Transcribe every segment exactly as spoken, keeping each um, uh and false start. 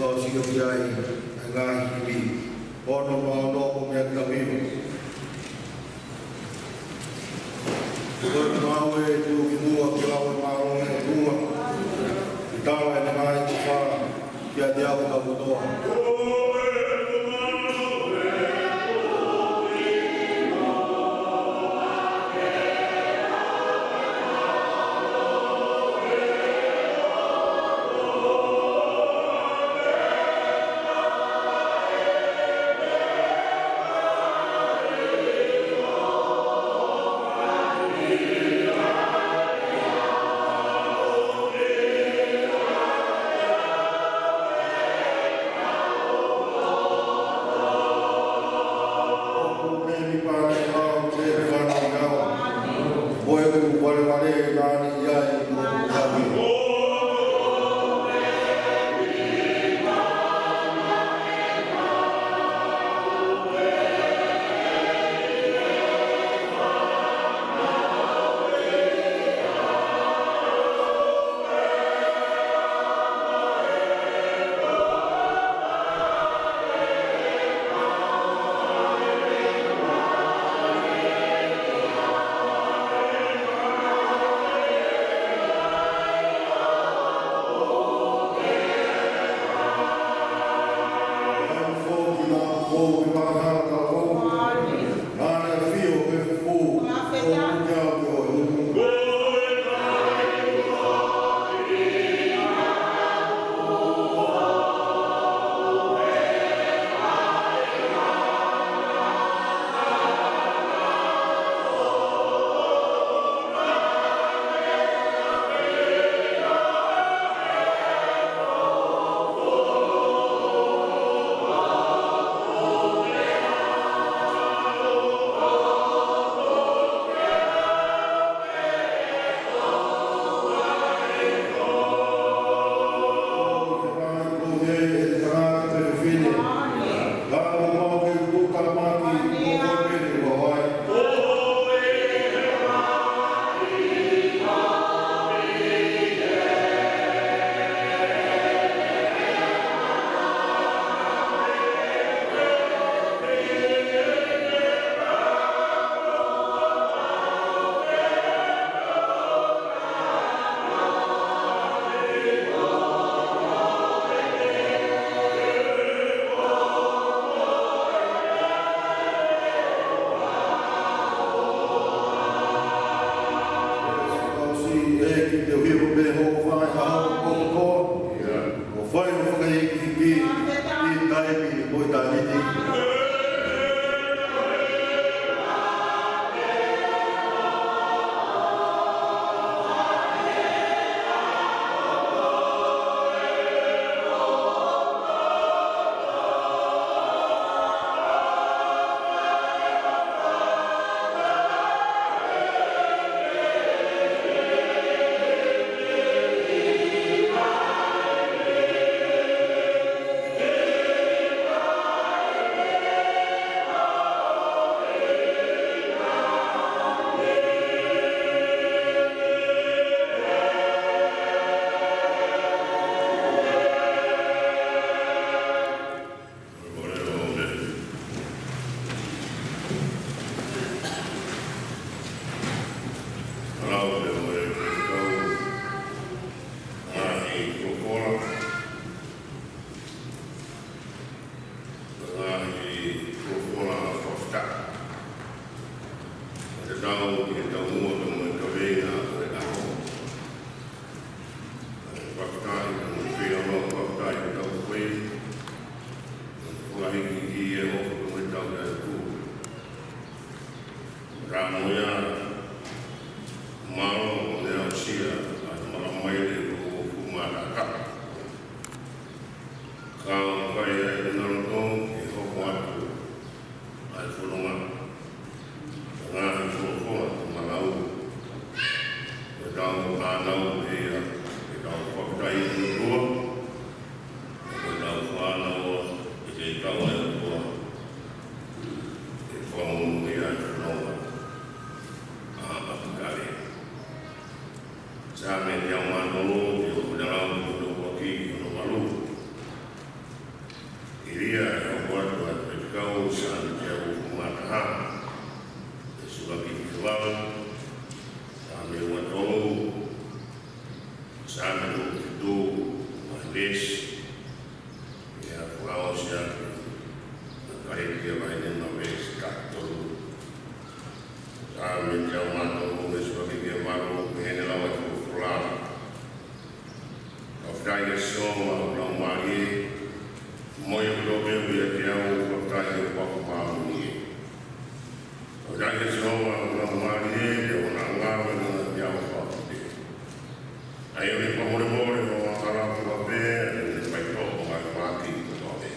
Sio ki ai ʻa e ngaahi himi. Ono mā ono, ko e meʻa ke tau hiva. Ko e ngāue ʻa e ʻOtua, ke lau ʻa e māʻoniʻoni ʻa e ʻOtua. Ke tala ʻa e ngaahi tofa kiate au ʻe kau kotoa. Ia, ʻoku ʻoatu ʻa e faifekau, Saame teau uofulu mā taha, veesi ʻuluaki ki he valu, Saame ua tolu, Saame tolu fitu, mo e veesi, ia fakaʻosi atu, Kalētia vahe nima veesi taha tolu. Saame teau mā tolu veesi ʻuluaki ki he valu, ʻoku ne lava ʻo folofola. Fakafetaʻi kia Sihova ʻoku laumālie, mo e ʻoku tō pē ʻiate au, fakafetaʻi ki he ʻOtua Māʻoniʻoni. Fakafetaʻi kia Sihova ʻoku laumālie, ʻi he ʻoku ne ngāue ʻi he ngaahi ʻaho fakakite. ʻA ia ʻoku ne fakamolemole hono angahala kotoa pē, ʻa ia ʻoku ne faitoʻo hono ngaahi mahaki kotoa pē.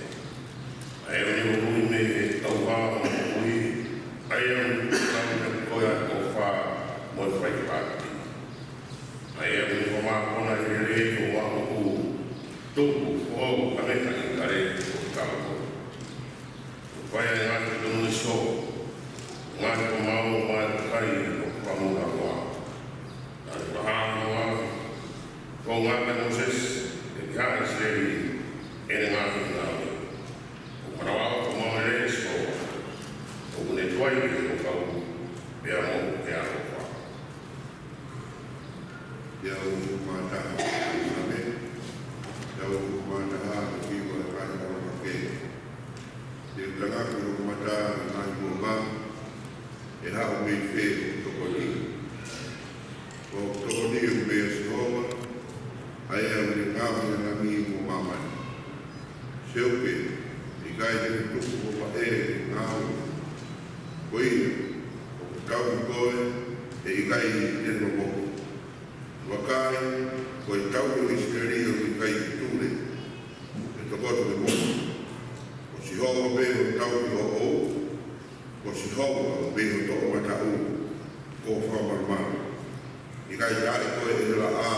ʻA ia ʻoku ne moʻui mei he ʻauha ʻo e moʻui, ʻa ia ʻoku ne tuku ʻa e koe ʻa e ʻofa mo e faifakataki. ʻA ia ʻoku ne fakamākona ʻi he lelei ʻo e ʻaho, tuku foʻou ʻa e meʻa ʻi kale ʻo kalo. ʻOku fai ʻa e ngaahi tonu ʻi Sihova, ngaahi ko mau mo e kai ʻo Fakamauʻanga. Naʻa ne fakahā ʻa e founga kia Mōsese, ʻe ki haʻa ʻIsileli ʻene ngaahi ngāue. ʻOku manavaʻofa mo e lelei ʻa Sihova, ʻoku ne tuai ʻi hoʻo kau, pea mo hoʻo ʻaloʻofa. Teau uofulu mā taha, Saame. Teau uofulu mā taha, ko e hiva ʻa e ʻaloʻofa ke. Te u tangaki hoku mata ki he ngaahi kuonga, ʻe haʻu mei fē hoku tokoni? Ko hoku tokoni ʻoku mei ʻia Sihova, ʻa ia ʻoku ne ngaohi ʻa e langi mo māmani. Seuke, ʻe ʻikai te ne tuku hoʻo vaʻe ʻi he ngāue. Ko ia, ʻoku tauhi koe, ʻe ʻikai te ne momoho. Vakai, ko e tauhi ʻo ʻIsileli ʻoku ʻikai ke tule, ʻe tokoto ke moʻui. Ko Sihova pē hoʻo tauhi ʻoʻou, ko Sihova pē hoʻo toʻomataʻu, ko e fakamalumalu. ʻIkai taʻe koe ʻe he laʻā,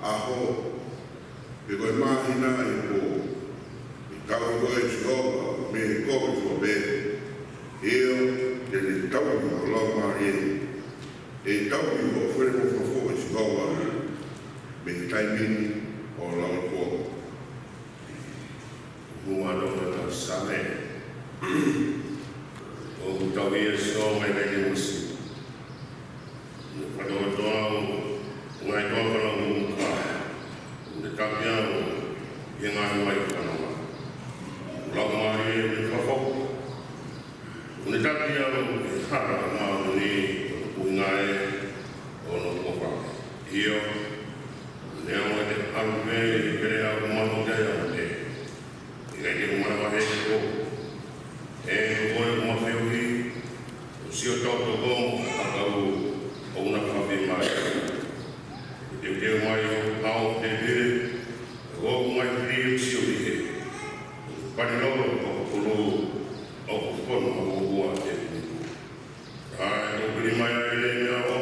ʻaho, pe ko e māhina ʻi he pō. ʻE tauhi koe ʻe Sihova mei he kovi fua pē. ʻIo, te ne tauhi hoʻo laumālie. ʻE tauhi hoʻo felofofo ʻe Sihova mei he taimi ni ʻo lauikuonga. Hua no na Saame. ʻOku tauhi au ʻe Sihova ʻi he taimi ʻosi. Ne fakatokoto au, ngaahi toa kala muka. Ne taki au ʻi he ngaahi vai fanonga. Laumālie ne fakafoki. ʻOku ne taki au ʻi he hala māʻoniʻoni ʻo e ʻuhinga ʻo hono ʻofa. ʻIo, ne au ʻi he ʻalu pē ʻi he pele ʻoku malu ʻiate au ʻe. ʻIkai te u manavahē koe. ʻE ko koe ʻoku ma feohi, ʻo sio tautoko mo e ʻakau ʻoku na fakafiemālieʻi. Teuteu mai hoku ʻao ʻo tēpile, ʻo hoku ngaahi fili ʻoku sio ʻi hē. Pali lolo ʻo hoku kolo, ʻoku fonu ʻa hoku ʻao ʻi he tēpile. ʻA ia ʻoku pili mai ʻa e lelei meʻaʻofa,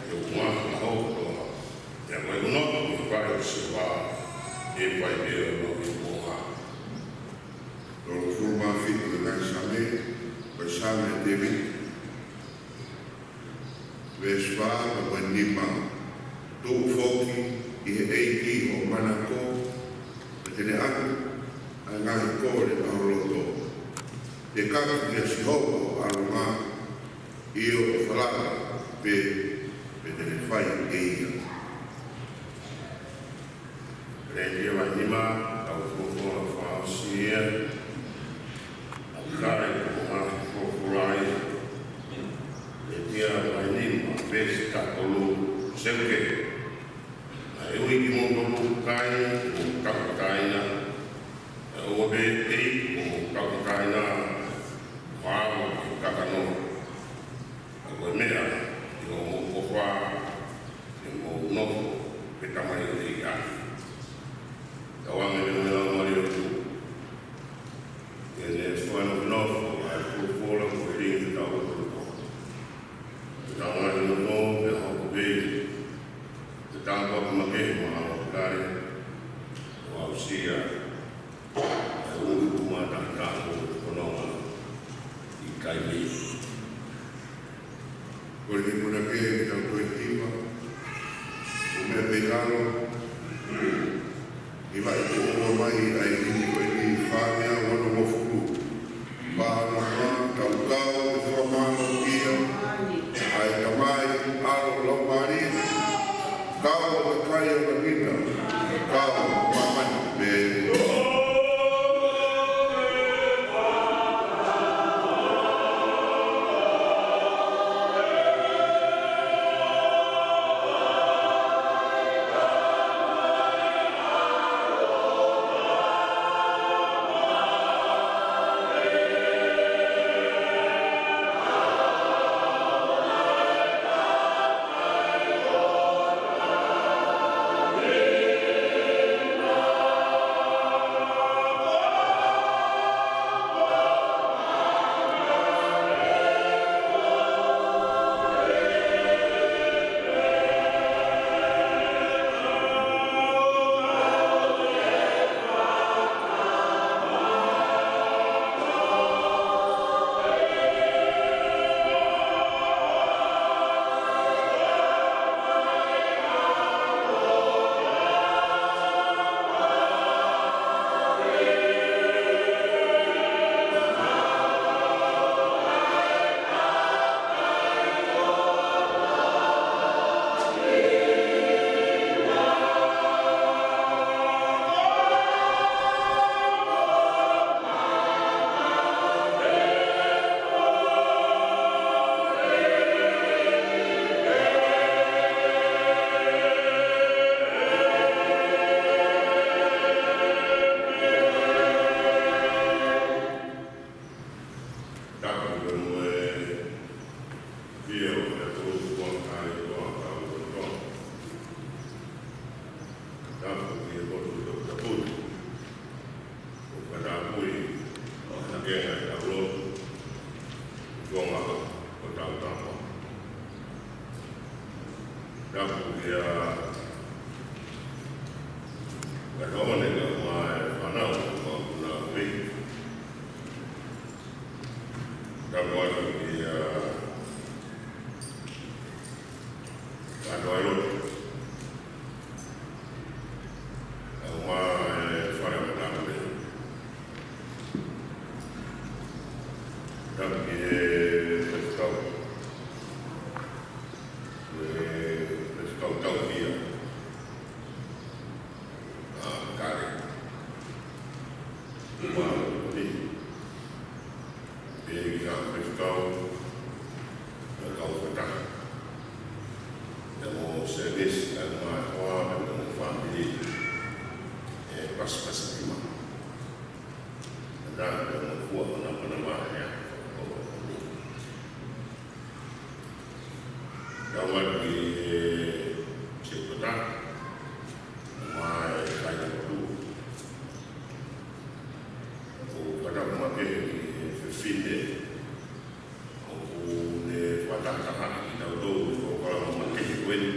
ʻi hoku ngaahi ʻaho kotoa. Pea ko ʻeku nofo ʻi he fale ʻo Sihova, ʻe fai pē ʻa e lau ʻi he kuonga. Tolungofulu mā fitu ʻo e ngaahi Saame, ko e Saame ʻa Tēvita. Veesi fā, ka ko e nima. Tuʻu foki ki he ʻEiki hoʻo manako, pea te ne ʻatu ʻa e ngaahi kole ʻa ho loto. Tekaki kia Sihova hoʻo ʻalunga, ʻio ʻo falala pē, pea te ne fai ʻe ia. Kalētia vahe nima, tau folofola fakaʻosi ia. ʻA e kale ko e ngaahi folofola ia. Kalētia vahe nima, veesi taha tolu, seuke. Naʻe ui kimoutolu ko e kai, mo e tauʻatāina. Naʻe ʻoua pē ʻe ʻi, mo e tauʻatāina, mo e kakano. Ka ko e meʻa, ʻi hoʻomou ʻofa, ke mou nofo, ke tamai ʻi ai. Tauange mo e Laumālie ʻo e ʻOtua. Ke ne fua nofo, ʻa e folofola ko e lilingi ʻetau loto. Ke tau ngaahi loto, ke hoko pē. Ke tau paki makehe mo e ʻAlo ʻo e kale, ʻo aʻusia. ʻA e ʻuluaki mata ʻi he fononga ʻi he taimi ni. Kole ke muna ke tau toe hiva. ʻO meʻa pē ʻi lalo. ʻI he vaʻe kuo ʻomai ʻa e himi ko eni, fāngeau onongofu Tapu kia Katoone kae ʻumaʻā e fānau ʻoku nau ʻi. Tapu atu kia Katoa Lotu kae ʻumaʻā e fale ʻo Tapu. Tapu ki he Faifekau, ki he Faifekau Tauhia, ʻa Kale. Mālō ni. Pehē ki he kau faifekau, kau fakataha, pea mo Sēmisi, kae ʻumaʻā e hoa, pea mo e fāmili, ʻe pasipasi ʻi ma. Pea mo e fua, pea mo e fua, pea mo e fua. Tau atu ki he Sētuata, ʻumaʻā e kāinga ʻoku, ʻoku fakatapu makehe ki he fefine ʻoku ne fakatahatahaʻi kitautolu he polokalama makehe ko eni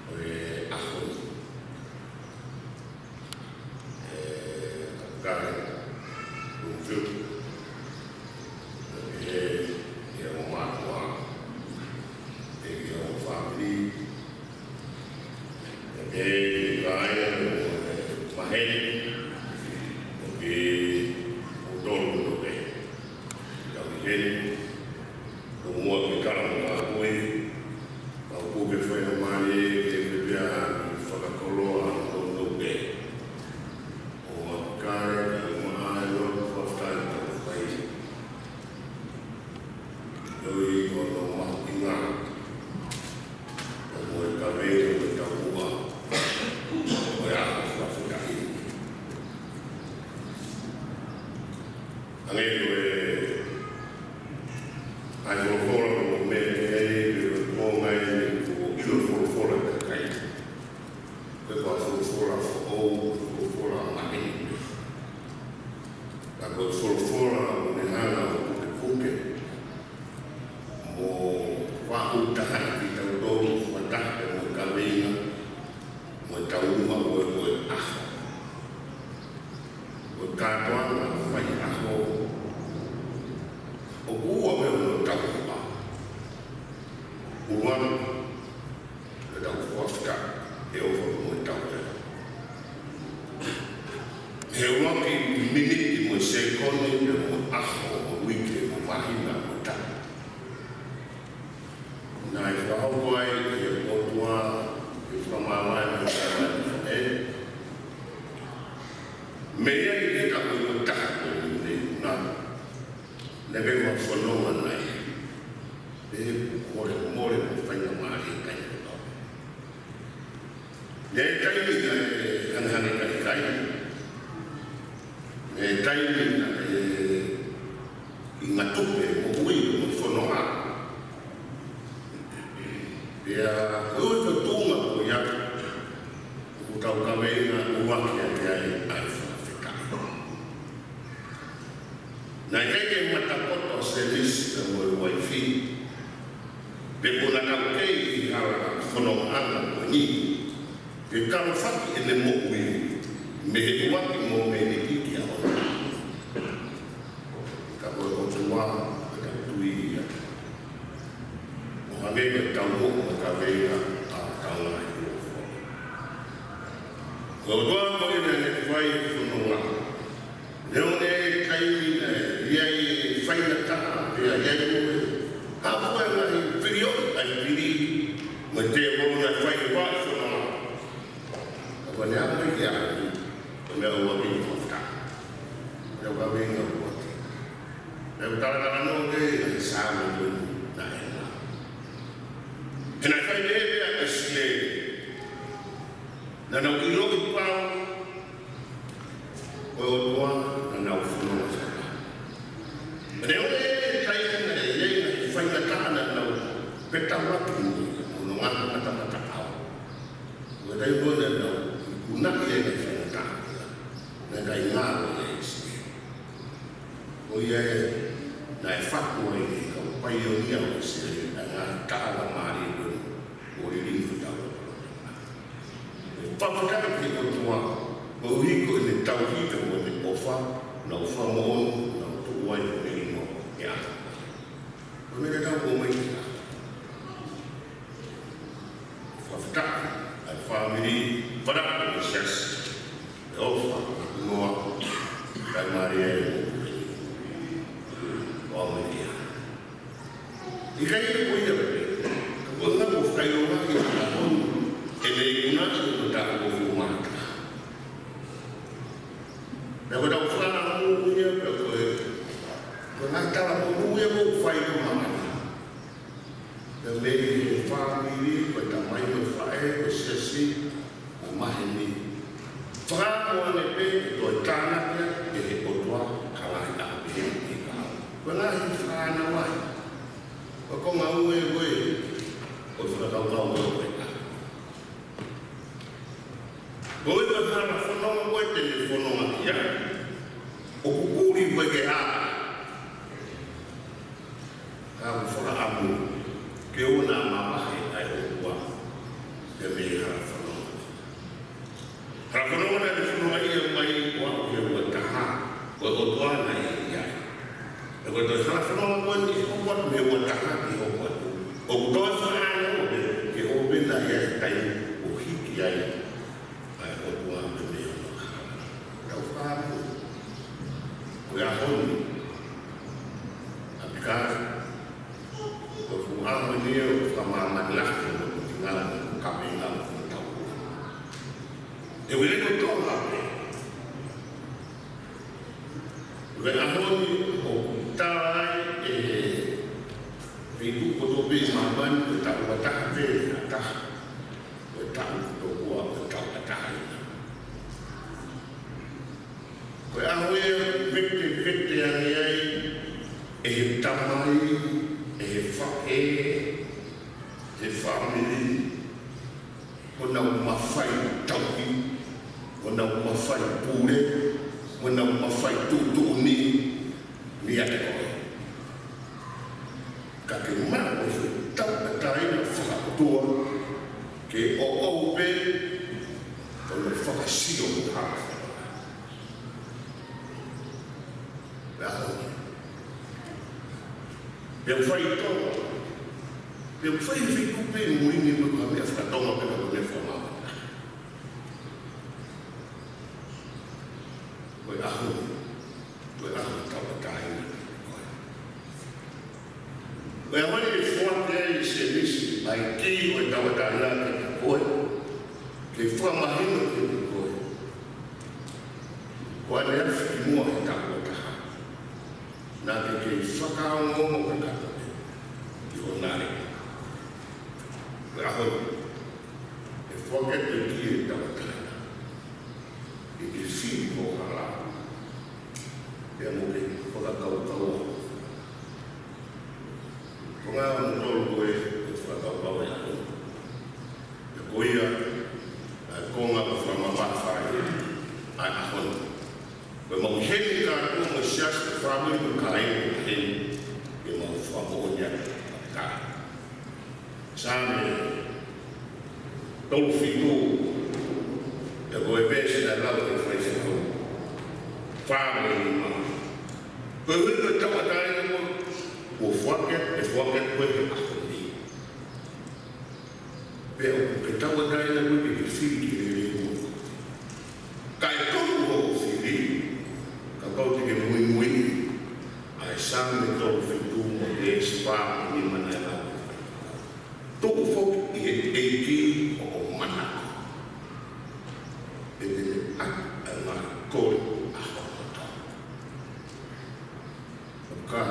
ʻo e ʻaho ni. ʻE, Kale Bloomfield, ʻe, ʻe, ʻo mātuʻa, ʻe, ʻe, ʻo fāmili, ʻe, ʻe, ʻe, ʻe, maheni, ʻe, ʻe, ʻo tolu ʻo pē. Tau ʻi heni, ʻo muʻa ke kala mo kāpui, ʻa ʻoku ke fai ʻa mālie ke pepea fakakoloa ʻo tau pē. ʻO Kale, kae ʻumaʻā e lotu fakafetaʻi tau fai. ʻOi ʻo tau mahuʻinga. Pea mo e kaveinga ʻo e taumuʻa ʻo e ʻaho fakafetaʻi. Hangē ko e ʻai folofola ko e meʻa ke ai, pe ko e konga eni kuo ʻilo folofola ʻa e kakai. Ko e folofola foʻou, folofola maheni. Ka ko e folofola ʻoku ne hanga ʻo pukepuke mo faʻuhitahaʻi kitautolu fakataha pea mo e kaveinga mo e taumuʻa ko e, ko e ʻaho. Ko e kātoanga faiʻaho. ʻOku ua meʻa ʻoku tau ʻi ai. ʻUluaki, ko ʻetau fakafetaʻi ʻe ʻofa mo e tautea. He ʻuluaki miniti mo e sēkoni, pea mo e ʻaho, mo e uike, mo e māhina, mo e taʻu. Naʻe fakahoko ai ʻe he ʻOtua, ʻe fakamāvae mo e faʻē. Mei ai ʻi he taʻu ʻe taha ko eni, naʻe, naʻe ʻikai ke u fononga naʻe, ʻe, molemole mo faingamālie kai kotoa. Naʻe taimi naʻe hangehangekaʻi kai. Naʻe taimi naʻe ʻi ngatupe mo ui mo fononga. Pea ko e ʻuhinga ko ia, ʻoku tau kaveinga ʻuluaki ʻaki ai ʻa e fakafetaʻi. Naʻe ʻikai ke matapoto ʻa Sēmisi pea mo e uaifi, pe ko ʻenau kei ʻi he hala fonongaʻanga ko eni, ke kalofaki ʻene moʻui mei he ʻuluaki mōmeniti ki he ʻaho ni. Ka ko e ʻOtua, ko e tui ia. ʻO hangē ko e taumuʻa mo e kaveinga ʻa e taʻu ni. Ko e ʻOtua ko ē naʻe fai e fononga. Neongo e taimi naʻe ʻi ai e faingataʻa, pea ʻi ai mo e hā fua e ngaahi fili ʻo e fili, mo e tēvolo naʻe fai e fononga. Ka ko ʻene aʻu mai ki he ʻaho ni, ko e meʻa ʻuluaki ʻoku fakafetaʻi. Ko e kaveinga ʻuluaki. Pea u talatalanoa ki he Saame ko eni naʻe hā. He naʻe fai pehē pē ʻa ʻIsileli. Naʻa nau ʻiloʻi pau ko e ʻOtua naʻa nau fononga fai. Neongo e taimi naʻe ʻi ai e ngaahi faingataʻa naʻa nau petaulaki mo e ngaahi matamata ʻao. Ko e taimi ko ē naʻa nau ikunaʻi e ngaahi faingataʻa, naʻe ʻikai ngalo ia ʻe ʻIsileli. Ko ia ē, naʻe faku ai ʻe he kau paionia ʻo ʻIsileli ʻa e ngaahi taʻanga mālie ko eni ʻo e liliu ʻo e tau. ʻOku fakafetaʻi ki he ʻOtua, koeʻuhi ko ʻene tauhi pea mo ʻene ʻofa, naʻa ku fakamoʻoni naʻa ku tuʻu ai ʻi he liliu ʻo e ʻaho. Ko e meʻa te tau ʻomai ki he ʻaho. Fakafetaʻi ʻa e fāmili, fakafetaʻi ki he siasi, ʻe ʻofa, ʻoku noa, kai maria e mo. ʻOku ʻomai ki he ʻaho. ʻIkai ko ia pē, ka ko e ngaahi ʻofa ʻoku ʻomai ki he ʻaho ni, ʻe lei una ki he ʻofa ʻoku ʻomai. Pea ko e tau fānau ia, pea ko e, ko e ngaahi tala ko ia ʻoku fai ko māmani. Pea mei he fāmili, ko e tamai mo e faʻē, ko e siasi, mo e maheni. Fakaako ane pē, ʻe toe tānaki ʻe he ʻOtua, ka lahi ʻa pē he kahaʻu. Ko e ngaahi fānau ai. Ko e konga ua ko ē ʻo e fakakaukau ko ē. Ko e hala fononga ko ē te ne fononga ki ai. ʻOku kuli ko ē ke hā. Ka ʻoku fakaʻamu ke ʻoua naʻa mavahe ʻa e ʻOtua. Pea mei he hala fononga. Hala fononga naʻe fononga ia mai ko ē he ua taha, ko e ʻOtua naʻe ʻi ai. Pea ko e toe hala fononga ko eni ʻe hoko atu mei he ua taha ki he hoko atu. ʻOku toe fakaʻamu ke ʻoua naʻa ʻi ai ha taimi ʻo hiki ai ʻa e ʻOtua pea mei hono hala. Tau fakaʻamu. Ko e ʻaho ni, ʻa pika, ko e fuʻu ʻaho ni ʻoku fakamāmani lahi mo e ngaahi mo e kapinga mo e tau. ʻE wele ko e tō lape. Ko e ʻaho ni ʻoku tala ai ʻe he feituʻu kotoa pē ʻi māmani ko e taʻu ua taha pē ʻa taha. Ko e taʻu tokua ko e taʻu ʻa taha ia. Ko e ʻaho ia ʻoku vetevete ange ai ʻe he tamai, ʻe he faʻē, ʻe he fāmili, honau mafai tauhi, honau mafai pule, honau mafai tuʻutuʻuni, meiate koe. Ka ke maʻu e tauʻatāina fakaʻotua, ke ʻoʻou pē, ʻo ne fakasio mo ha. Pea ʻaho ni. Pea fai tō. Pea fai fai tupe mui ni mo ka mea fakatonga pea ka mea fakamāmani. Ko e ʻaho ni. Ko e ʻaho tauʻatāina. Ko e ʻaho ni ʻe foaki ai ʻe Sēmisi ʻa e kī ʻo e tauʻatāina kiate koe. Ke fakamahino kiate koe. Ko ʻaneafi kimuʻa he taʻu ua taha. Naʻa ke kei fakaongoongo kakato pē ʻi hoʻo nale. Ko e ʻaho ni, ʻe foaki atu e kī ʻo e tauʻatāina. ʻE ke fili hoʻo hala. Pea mo ke fakakaukau. Ko e konga hono tolu ko ē ʻo e fakakaukau ʻo e ʻaho ni. Pea ko ia, ʻa e konga ʻoku fakamamafa ai ʻa e ʻaho ni. Ko e mau heni kātoa mo e siasi, fāmili mo e kāinga ʻoku heni, ke mau fakamoʻoni atu ʻa e kāinga. Saame tolu fitu, ʻa ia ko e veesi naʻe lau ʻe Faifekau. Fā mo e nima. Ko e ʻuhinga ʻo e tauʻatāina ko ē, ʻoku foaki, ʻe foaki ko ē he ʻaho ni. Pea ʻoku ke tauʻatāina koe ke ke fili ke lelei mo. Kae tonu hoʻo fili, kapau te ke muimui, ʻa e Saame tolu fitu mo e veesi fā mo e nima naʻe lau. Tuku foki ʻi he ʻEiki hoʻo manako. ʻE te ne ʻai ʻa e ngaahi kole ʻa ho loto. Ka,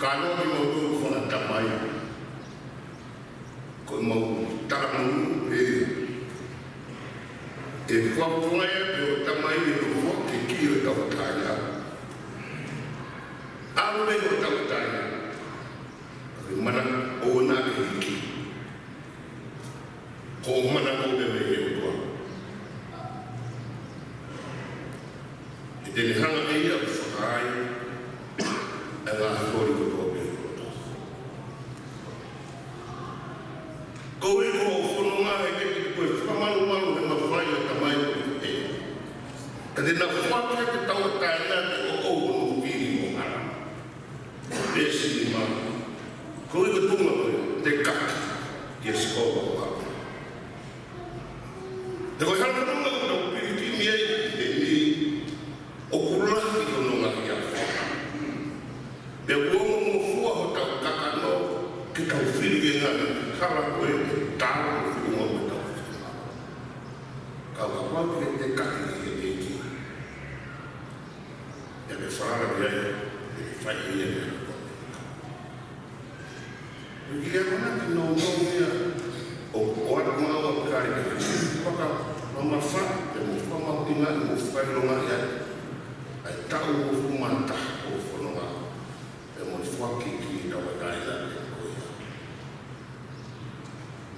ka ʻoku mau tō fakatamai, ko ʻemau talamanu ē, ʻe fakafofongaʻi ʻe hoʻo tamai ʻe hoʻo foaki e kī ʻo e tauʻatāina. ʻAlu mei hoʻo tauʻatāina. Ke mana ʻo na ke hiki. Ko e manako pē mei he ʻOtua. ʻE te ne hanga ʻe ia ʻo fakaai ʻa e ngaahi holi kotoa pē ʻo e loto. Ka te na foaki ʻa e tauʻatāina ke ʻoʻou hono fili mo hala. Veesi nima. Ko e ʻuhinga ko e tekaki kia Sihova ʻo ʻApalahame. He ko e hala fononga ʻoku tau pilikimi ai ʻi heni, ʻoku lahi hono ngaahi afe. Pea ʻoku ongongofua hotau kakano ke tau fili ki he ngaahi hala ko ē ʻe taha mo e fiʻunga ʻo ʻetau fili. Ka ʻoku ʻapaʻapa ke tekaki ki he ʻEiki. Pea ke falala ki ai, pea ke fai ʻe ia ʻa e meʻa kotoa. Ko e kiʻi ʻamanaki nounou ia ʻo, ʻo ʻalu maʻu ʻa Kali ke fakamamafa, pea mo fakamahuʻingaʻi mo fakaʻilongaʻi ai ʻa e taʻu hongofulu mā taha ʻo e fononga, pea mo e foaki ʻa e tauʻatāina ko ia.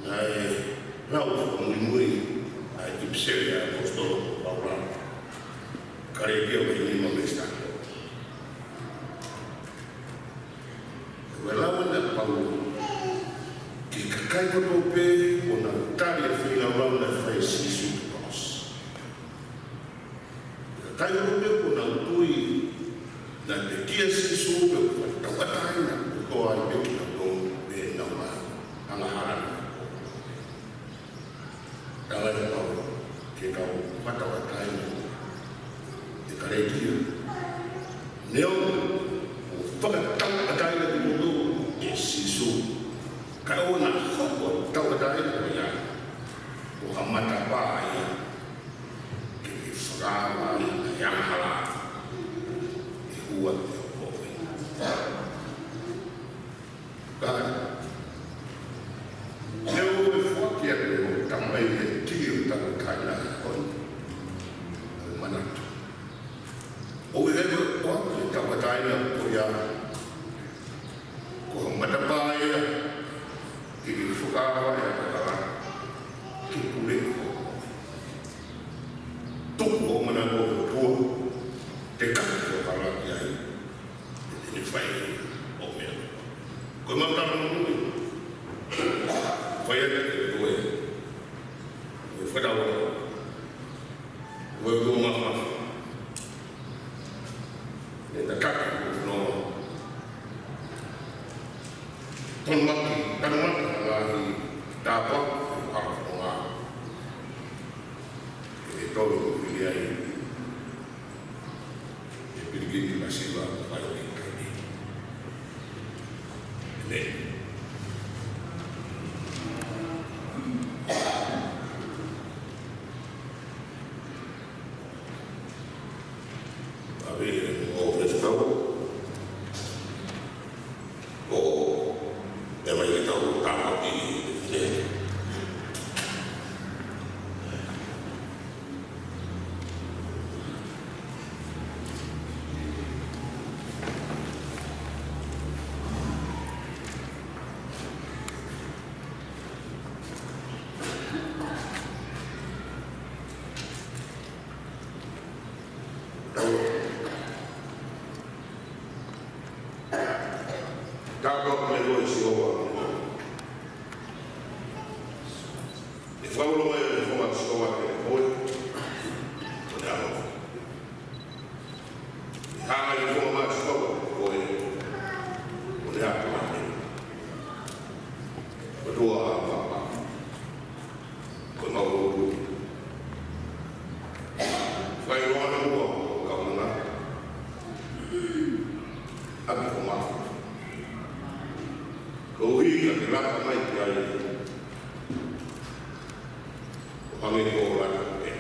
Naʻe lau fakamuimui ʻa e ʻipiseli ʻa e ʻaposetolo ko Paula, Kalētia vahe nima veesi taha tolu. Ko e lau ʻena ʻa Paula ki he kakai kotoa pē ʻoku nau tali ʻa e feilaulau naʻe fai ʻe Sīsū ki he kolosi. Kakai kotoa pē ʻoku nau tui naʻe pekia ʻa Sīsū pea fakatauʻatāina, ʻoku ʻikai pē ke nau tō pē ʻenau angahala. Talaange ʻe Paula ki he kau fakatauʻatāina ʻi Kalētia, neongo ʻoku fakatauʻatāina kimoutolu ʻe Sīsū, ka ʻoua naʻa hoko ʻa e tauʻatāina ko ia ko ha matapā ia ke ke fakaava ai ʻa e angahala ʻi he ua te o koe. Ka, neongo ʻe foaki atu ʻe hoʻo tamai ʻa e tili ʻo e tauʻatāina ʻi he ʻaho ni, manatu, ʻoku ʻikai ke ʻoatu ʻa e tauʻatāina ko ia ko ha matapā ia ke ke fakaava ai ʻa e angahala ke pule ʻi ho kovi. Tuku hoʻo manako ki he ʻOtua, tekaki hoʻo hala ki ai, ʻe te ne fai hoʻo meʻa. Ko e mau tala moʻoni, fai atu kiate koe, mo e fakatauʻatāina, mo e tuʻunga mafa, ʻe tataki hoʻo fononga. Tanumaki, tanumaki ʻa e ngaahi tāpuaki ʻo e hala fononga. ʻE tolu ko e fili ai ʻe Pilikimi Masiva, fai ʻi he taimi ni. ʻEmeni. ʻA ia ʻoku ou fie tau. ʻO, ʻe mai ke tau tāpuaki ʻi he Tāpuaki mai koe ʻe Sihova. ʻE fakaulo mai ʻa e fofonga ʻo Sihova kiate koe, ʻo ne ʻaloʻofa. ʻE hanga ʻe he fofonga ʻo Sihova kiate koe, ʻo ne ʻatamai. ʻOtua ʻa e papa, ko e mau lotu. Fai loa ʻa e ʻOtua ʻo kaunga ʻaki hoʻo mafu. Koeʻuhi ka ke laka mai ki ai, ʻo hangē ko hoʻo laka pē.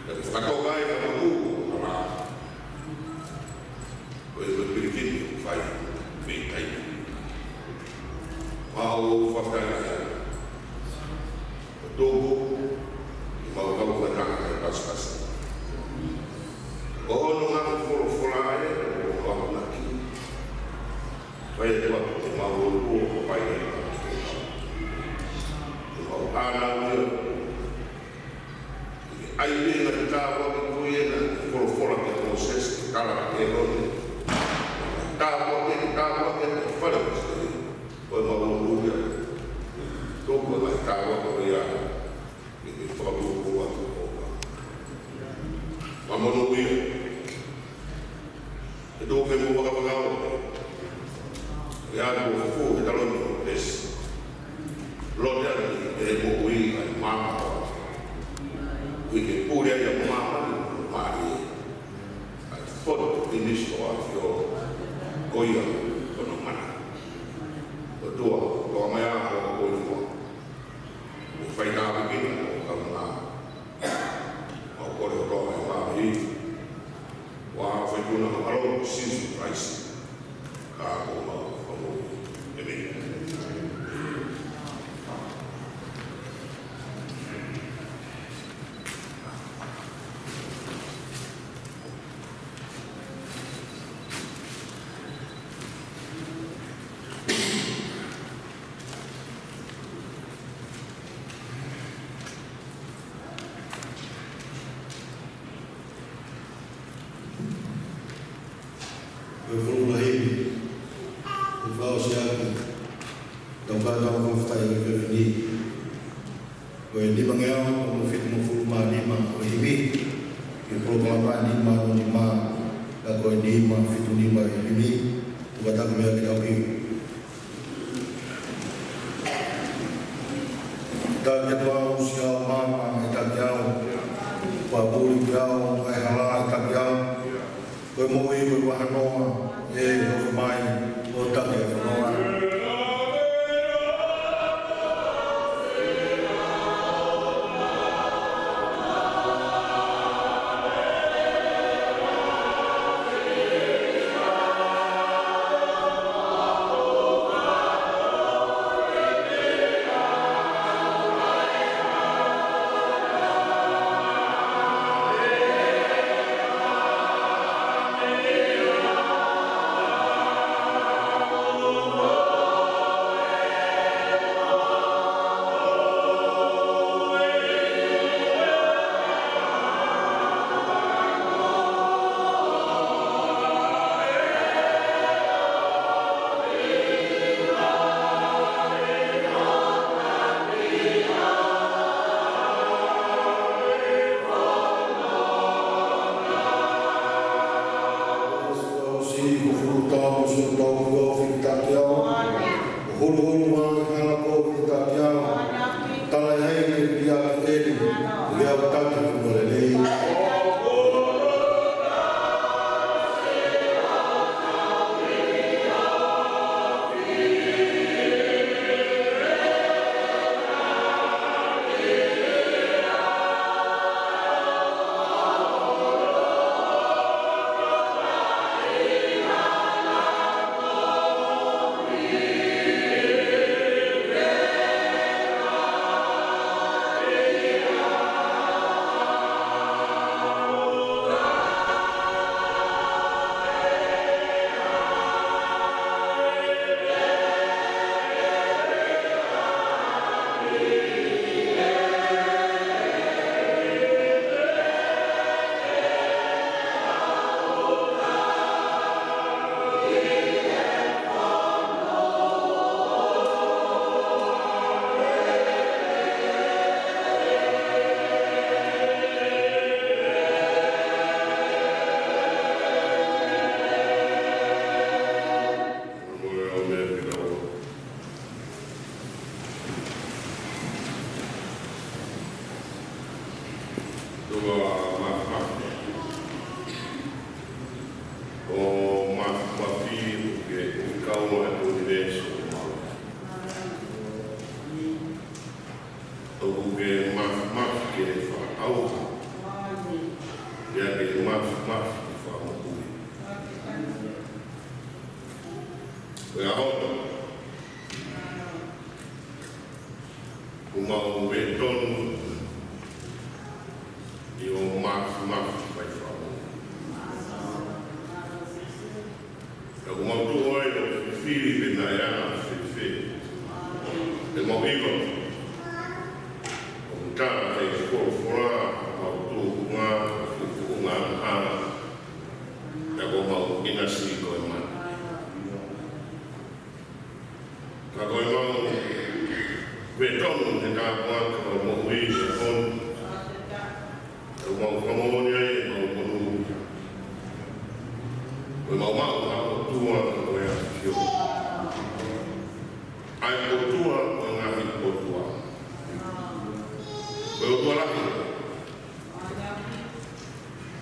Ka ke fakatoka ai ʻa e mafu ʻo e hala, ko e pilikimi ʻoku fai mei taimi. Mau fakafetaʻi atu. ʻOtua, ʻi heʻemau kau fakataha ʻi he pasipasi, ko hono ngaahi folofola ē, ʻoku mau akonaki. Fai atu ʻa e mau lotu ʻo fai ʻa e mau ʻanau ia. ʻAi pē ngaahi tāpuaki ko ia naʻe folofola kia Mōsese, tala kia ʻĒlone. Tāpuaki, tāpuaki ʻa e fale ʻo ʻIsileli. Ko e mau lotu ia. Monūʻia. Te tuku ke mou fakafakauʻi ʻa e ʻalu ʻo fufū he taloni ʻo Pesi. Lote ʻa e moʻui ʻa e māmani. Ui ke pule ai ʻa māmani, māmani. ʻA e fotu ʻi nisi ʻo ʻafio ko ia ko hono mana. ʻOtua, ʻoku mai ʻa hoʻo ʻOtua. ʻO fai tāpuekina ʻo kaunga. ʻOku kole ʻo toa e māmani. ʻOku fai tuʻunga ʻa e ʻAlo ko Sīsū Kalaisi. Ka ko homau Fakamoʻui. ʻĒmeni. Ko e folofola himi, ʻe fakaʻosi atu, tau kātaki ʻo fakafetaʻi ʻi he efiafi ni. Ko e nimangeau mo e fitungofulu mā nima ʻo e himi, ʻi he polokalama nima nima, ka ko e nima fitu nima ʻo e himi, ʻoku kātaki meʻa ke tau kiʻi. Taki atu au, siʻi ʻao māmani, ʻe taki au. Kuo puli kiate au ʻa e hala, ʻe taki au. Ko e moʻui, ko e vaha noa, ʻe hoko mai, ʻo taki e fonua. Huluhulu mai hala ko fitaki au. Tala ʻe hai ke pia ki eni. Ia taki mo lelei. Tō māfimafi. ʻO māfimafi ʻoku ke ʻuhi kau ʻa e ʻunivēsi ʻoku mau. ʻOku ke māfimafi ke fakaʻauha. Pea ke māfimafi ke fakamoʻui. Ko e ʻaho ni, ʻoku mau ʻi he tonu ʻi hoʻo māfimafi fai fakamoʻui. Ka ʻoku mau tuʻu ai ʻo fifili pe naʻe anga fēfē ʻemau ʻilo. ʻOku tala ʻe he folofola, mau tuʻunga, tuʻunga anga. Ka ʻoku mau ʻinasi ko e mate. Ka ko e mau ʻi he tonu he tāpuaki ʻo e moʻui he ʻaho ni. ʻOku mau fakamoʻoni ai ʻe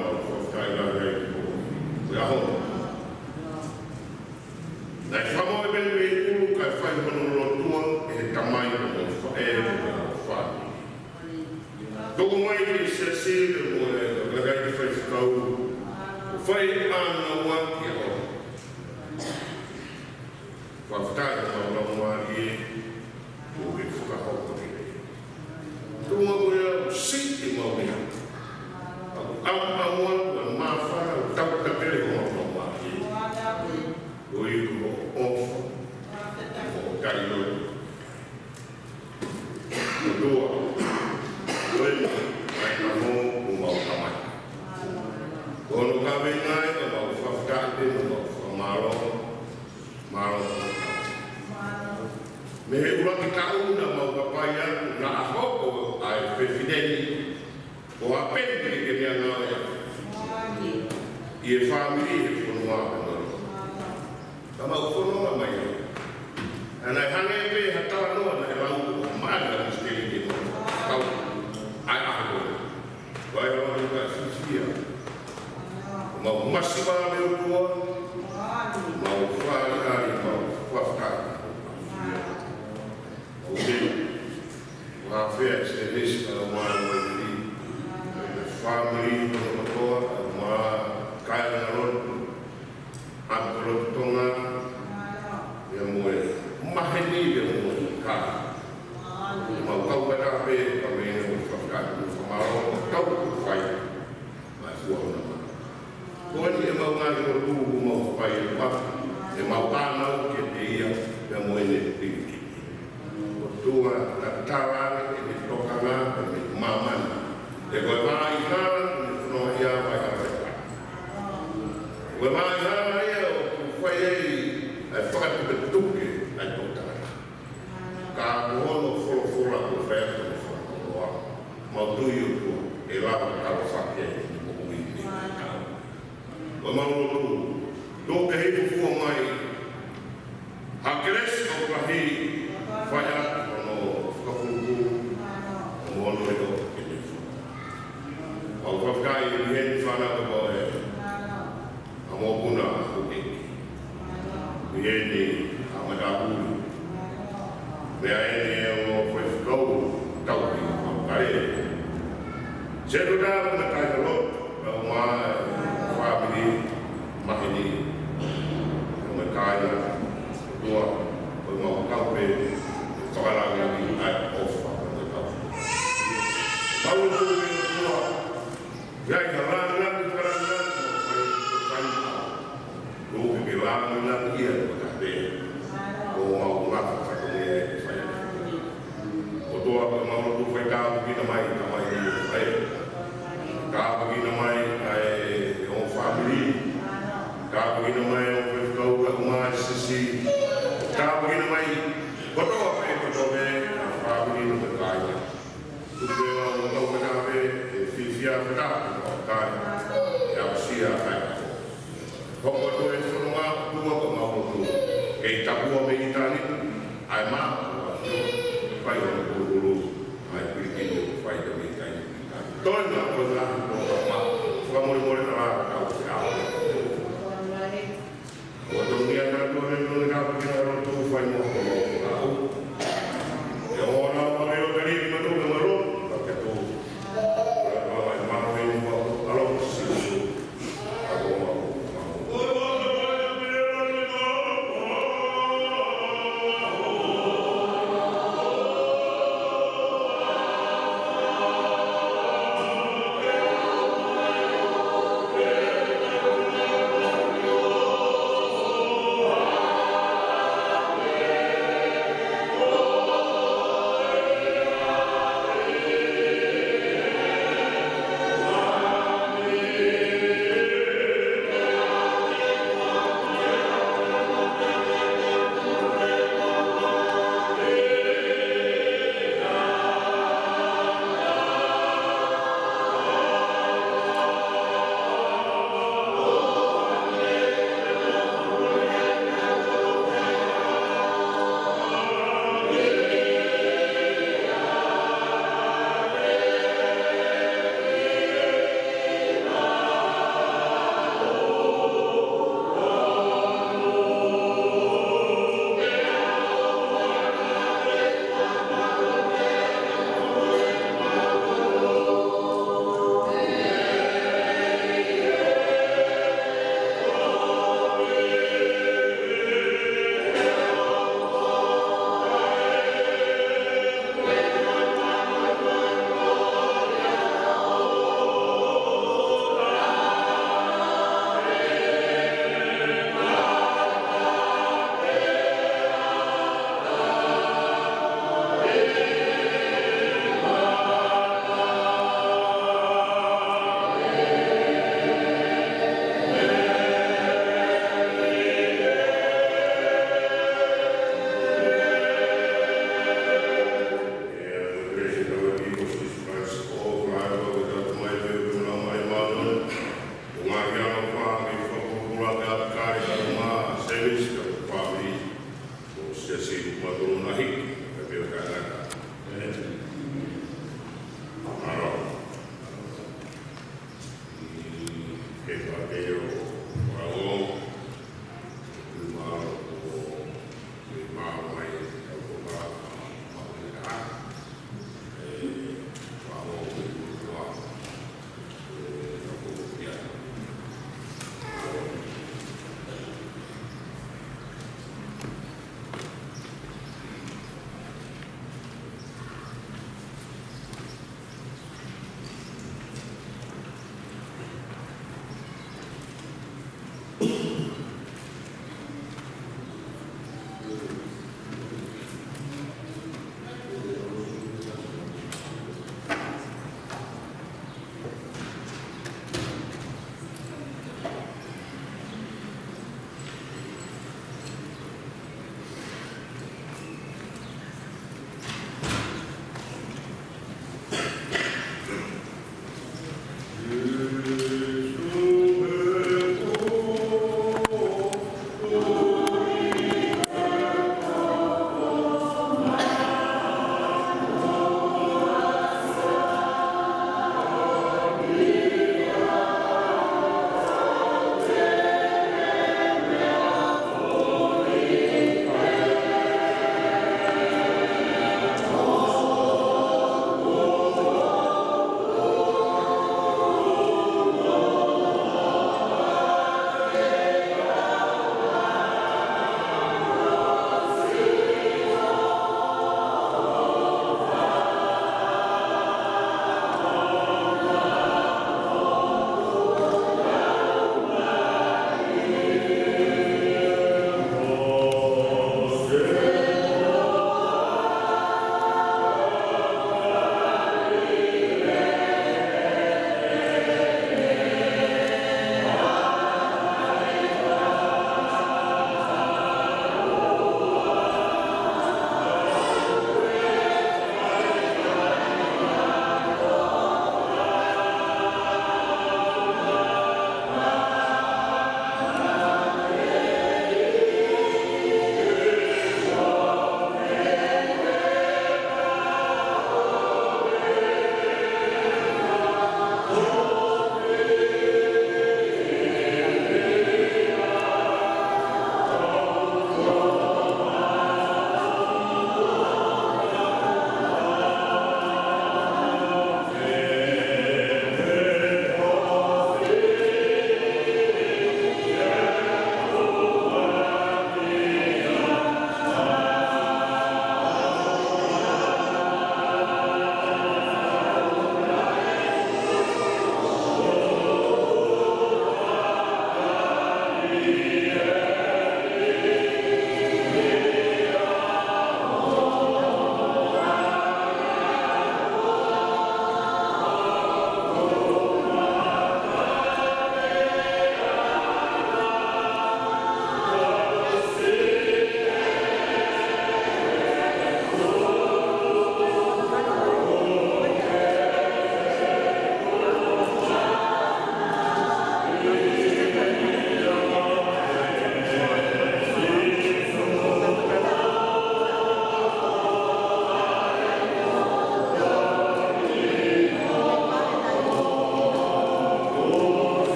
mau fakafetaʻi lahi ai ki he ʻaho ni. Naʻe fakamoʻoni pē mei ʻulu kae fai hono lotua ʻe he tamai mo e faʻē mo e fāmili. Tuku mai ki he siasi pea mo e kakai faifekau, ʻo fai ʻa e ngāue ki he ʻaho ni. Fakafetaʻi ʻemau laumālie, ʻoku ke fakahoko ki ai. Tuku mai ko ia ʻoku siʻi ʻemau meʻa. ʻOku ʻamuʻamu atu ʻa e māfana ʻo tautakele homau laumālie. Koeʻuhi ko hoʻo ʻofa mo hoʻo tali lotu. ʻOtua, ko e meʻa ʻi he ʻaho ni ʻoku mau kamata. Ko hono kaveinga ia ʻemau fakafetaʻi pea mo ʻemau fakamālō, mālō. Mei he ʻuluaki taʻu naʻa mau kapai atu naʻa hoko ʻa e pesideni ko Apeni ke ke meʻa ngāue ʻi he fāmili he fonua pea mo e lotu. Ka mau fononga mai ai. ʻA ia naʻe hangē pē ha talanoa naʻe lau ʻo Maʻali ʻa Misiteli ke mau kau ai ʻa ko e. Ko e ʻaho ni ka fiefia. Mau masiva mei he ʻOtua. Mau fāʻeleʻele, mau fakafetaʻi. Mau te. Mau fea e sēnesi ka mau mai ki he fāmili kotoa, mau kāinga lotu. ʻApilokitonga, pea mo e maheni, pea mo e kāinga. Mau kau pē ka mei he fakafetaʻi mo e fakamālō, kau fai, mai fua hona mā. Ko eni ʻemau ngaahi lotu, ʻoku mau fai atu, ʻemau fānau kiate ia, pea mo ʻene pilikimi. ʻOtua, tatala ʻene tokanga, pea mo e māmani. He ko e vaʻa ʻi hana, ʻene fononga ia, vaʻa ʻi hana. Ko e vaʻa ʻi hana ia ʻoku fai ai ʻa e fakatupetupe ʻa e tokanga. Ka ko hono folofola ʻoku fai atu hono fakakoloa. Mau tui ʻOtua, ʻe lava talo fake ai ʻene moʻui ni. Ko ʻemau lotu, tuku ke hifo fua mai ha kelesi ʻo e ʻaho ni, fai atu hono fakafufū, mo hono ʻilo ke ne fua. Mau fakafetaʻi ʻi heni fānau ko e ʻa mokuna ʻa Huʻeki. ʻI heni ʻa Matapulu. Meʻa eni ʻa e ongo faifekau tauhi ʻa Kale. Setuta mo e kāinga lotu, pea mo e fāmili maheni. Mo e kāinga, ʻOtua, ko ʻemau kau pē, fakalāngilangi ʻa e ʻofa, mo e kau. Mau lotu ki he ʻOtua, ʻi ai ha lāngilangi, fakalāngilangi, mo e fai, mo e fai. Tuku ke lāngilangiʻia ʻa e ʻOtua pē. Ko homau ngaahi fatongia ʻe fai. ʻOtua, ko ʻemau lotu fai tāpuekina mai, tamai mo e faʻē. Tāpuekina mai ʻa e ongo fāmili. Tāpuekina mai ʻa e ongo faifekau, ʻa e ongo siasi. Tāpuekina mai, kotoa pē, kotoa pē, ʻa e fāmili mo e kāinga. Tuku ke mau kau ka pē, ʻe fiefia pē ka, kai, ʻe aʻusia kai. Hoko atu e fononga ʻOtua ko ʻemau lotu. Kei tapu mei ʻitāniti, ʻa e mā, ʻo ʻafio, fai hono pulupulu, Toenga, toenga, toenga, fakamolemole ʻa e kau te au. Ua tonu ia ka tuʻu ʻa e tonu ka piki na lotu fai mo ko mo au. E ona ma ke o kari ma tonu ma lo, ka ke tonu. Ka ka mai ma ke mo alo Sīsū.